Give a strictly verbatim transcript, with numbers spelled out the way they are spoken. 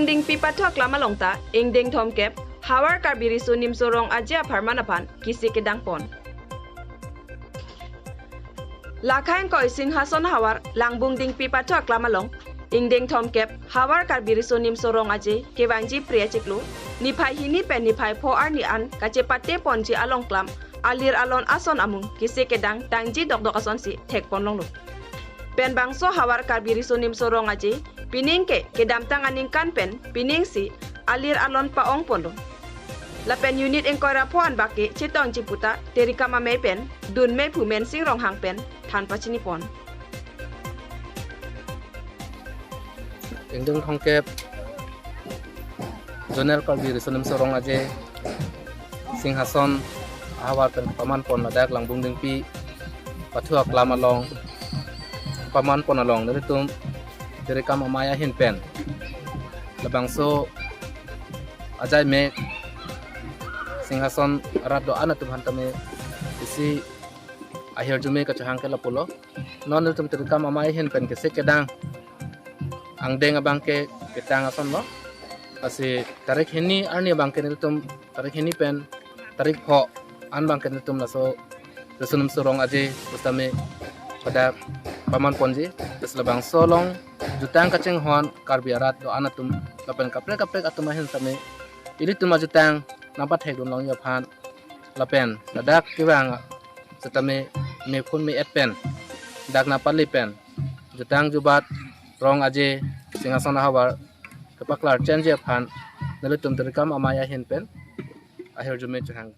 Dingpi pathu aklam along ta ingdeng thomkep Hawar Karbi Riso Nimso Rong Aje apharman aphan kisi kedang pon. Lakha ingkoi Singhason Hawar Langbung Dingpi pathu aklam along ingdeng thomkep Hawar Karbi Riso Nimso Rong Aje kevangji Pri achiklo niphai hini pen niphai pho arni an kachepate ponji along klam alir alon ason amung kisi kedang tangji dokdok asonsi thek pon longlo. Pen bangso Hawar Karbi Riso Nimso Rong Aje pining ke kedamtang aningkan pen piningsi alir alon pa-ong ponlo. Lapen unit ingkoi ra pho anbak ke chetongji puta Terikam Amei pen dunmei phu Mensing Ronghang pen than pachini pon. Ingdeng thomkep Zonal Karbi Riso Nimso Rong Aje Singhason Hawar pen paman pon ladak Langbung Dingpi pathu aklam along paman pon along nelitum Terikam Amei ahin pen labangso ajai mek Singhason arat do-an atum aphan tame isi ahirjume kachehang ke lapulo. Non nelitum Terikam Amei ahin pen kisi kedang angdeng abang ke ketang asonlo. Lasi tarik hini arni abang ke nelitum tarik hini pen tarik pho an abang ke nelitum laso Riso Nimso Rong Aje pusitame pada paman ponji. Tes labangso along jutang kachinghon Karbi arat do-an atum lapen kaprek kaprek atum ahin sitame ilitum ajutang nangpathek dun longji aphan lapen ladak kevang sitame mephun me-et pen dak nangpali pen jutang jubat Rong Aje Singhason Hawar kepaklar chenji aphan nelitum Terikam Amei ahin pen ahirjume chehang.